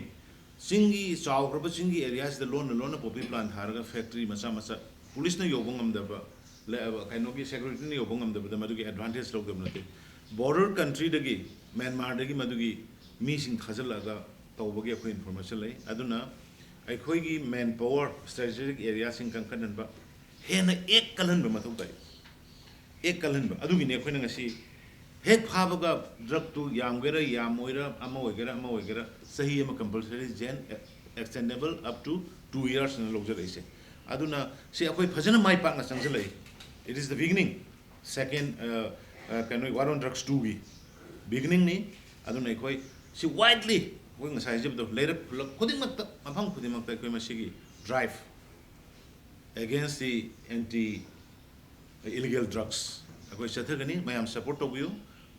ꯆꯤꯡꯒꯤ, ꯆꯥꯎꯈ꯭ꯔꯕ ꯆꯤꯡꯒꯤ ꯑꯦꯔꯤꯌꯥꯁꯤꯗ ꯂꯣꯟꯅ ꯂꯣꯟꯅ ꯄꯣꯄꯤ ꯄ꯭ꯂꯥꯟ ꯊꯥꯔꯒ ꯐꯦꯛꯇ꯭ꯔꯤ ꯃꯆꯥ ꯃꯆꯥ, ꯄꯨꯂꯤꯁꯅ ꯌꯧꯕ ꯉꯝꯗꯕ, ꯂ-, ꯀꯩꯅꯣꯒꯤ ꯁꯦꯀ꯭ꯌꯨꯔꯤꯇꯤꯅ ꯌꯧꯕ ꯉꯝꯗꯕꯗ ꯃꯗꯨꯒꯤ ꯑꯦꯗꯚꯥꯟꯇꯦꯖ ꯂꯧꯗꯕ ꯅꯠꯇꯦ꯫ ꯕꯣꯔꯗꯔ ꯀꯟꯇ꯭ꯔꯤꯗꯒꯤ, ꯃ꯭ꯌꯥꯟꯃꯥꯔꯗꯒꯤ ꯃꯗꯨꯒꯤ ꯃꯤꯁꯤꯡ ꯊꯥꯖꯤꯜꯂꯛꯑꯒ ꯇꯧꯕꯒꯤ ꯑꯩꯈꯣꯏ ꯏꯟꯐꯣꯔꯃꯦꯁꯟ ꯂꯩ꯫ ꯑꯗꯨꯅ ꯑꯩꯈꯣꯏꯒꯤ ꯃꯦꯟ ꯄꯥꯋꯔ, ꯁ꯭ꯇ꯭ꯔꯦꯇꯦꯖꯤꯛ ꯑꯦꯔꯤꯌꯥꯁꯤꯡ ꯀꯟꯈꯠꯍꯟꯕ, ꯍꯦꯟꯅ ꯑꯦꯛ ꯀꯜꯍꯟꯕ ꯃꯊꯧ ꯇꯥꯏ꯫ ꯑꯦꯛ ꯀꯜꯍꯟꯕ꯫ ꯑꯗꯨꯒꯤꯅꯦ ꯑꯩꯈꯣꯏꯅ ꯉꯁꯤ ꯍꯦꯛ ꯐꯥꯕꯒ ꯗ꯭ꯔꯒꯇꯨ ꯌꯥꯝꯒꯦꯔꯥ, ꯌꯥꯝꯃꯣꯏꯔꯥ, ꯑꯃ ꯑꯣꯏꯒꯦꯔꯥ, ꯑꯃ ꯑꯣꯏꯒꯦꯔꯥ, ꯆꯍꯤ ꯑꯃ ꯀꯝꯄꯜꯁꯔꯤ ꯖꯦꯟ, extendable up to two years ꯑꯅ ꯂꯧꯖꯔꯛꯏꯁꯦ꯫ ꯑꯗꯨꯅ ꯁꯤ ꯑꯩꯈꯣꯏ ꯐꯖꯅ ꯃꯥꯏ ꯄꯥꯛꯅ ꯆꯪꯁꯤꯜꯂꯛꯏ꯫ It is the beginning. Second, ꯑ, ꯑ, ꯀꯩꯅꯣ, War on Drugs twoꯒꯤ beginningꯅꯤ꯫ ꯑꯗꯨꯅ ꯑꯩꯈꯣꯏ ꯁꯤ ꯋꯥꯏꯗꯂꯤ, ꯑꯩꯈꯣꯏ ꯉꯁꯥꯏ ꯍꯥꯏꯖꯕꯗꯣ, ꯂꯩꯔꯛ ꯈꯨꯜꯂꯛ ꯈꯨꯗꯤꯡꯃꯛꯇ, ꯃꯐꯝ ꯈꯨꯗꯤꯡꯃꯛꯇ ꯑꯩꯈꯣꯏ ꯃꯁꯤꯒꯤ drive against the anti illegal drugs ꯑꯩꯈꯣꯏ ꯆꯠꯊꯒꯅꯤ꯫ ꯃꯌꯥꯝ ꯁꯄꯣꯔꯠ ꯇꯧꯕꯤꯌꯨ,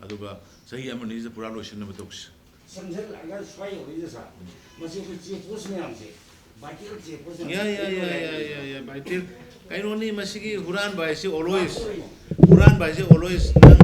ꯑꯗꯨꯒ ꯆꯍꯤ ꯑꯃ ꯑꯅꯤꯁꯤꯗ ꯄꯨꯔꯥ ꯂꯣꯏꯁꯤꯟꯅꯕ ꯇꯧꯁꯤ꯫ ꯆꯪꯁꯤꯜꯂꯛꯑꯒ ꯁ꯭ꯋꯥꯏ ꯌꯧꯔꯛꯏꯁꯦ ꯁꯥꯔ, ꯃꯁꯤ ꯑꯩꯈꯣꯏ ꯆꯦꯛ ꯄꯣꯁ ꯃꯌꯥꯝꯁꯦ, ꯚꯥꯏꯇꯦꯜ ꯆꯦꯛ ꯄꯣꯁ ꯃꯌꯥꯝꯁꯦ ꯌꯥꯏ, ꯌꯥꯏ, ꯌꯥꯏ, ꯌꯥꯏ, ꯌꯥꯏ, ꯌꯥꯏ, ꯚꯥꯏꯇꯦꯜ꯫ ꯀꯩꯅꯣꯅꯤ, ꯃꯁꯤꯒꯤ ꯍꯨꯔꯥꯟꯕ ꯍꯥꯏꯁꯤ always, ꯍꯨꯔꯥꯟꯕ ꯍꯥꯏꯁꯤ always ꯅꯪ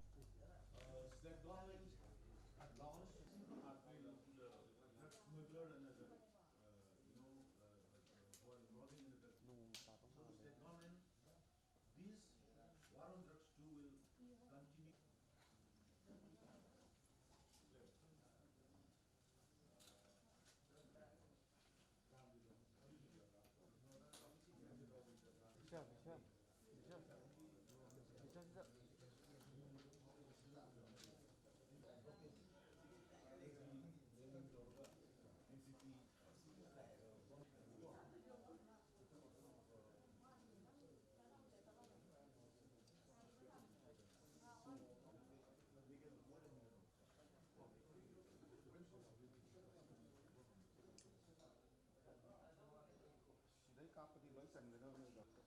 ꯁꯤꯗꯩ ꯀꯥꯞꯄꯗꯤ ꯂꯣꯏ ꯆꯟꯒꯗꯕꯅꯦ ꯑꯗꯣ꯫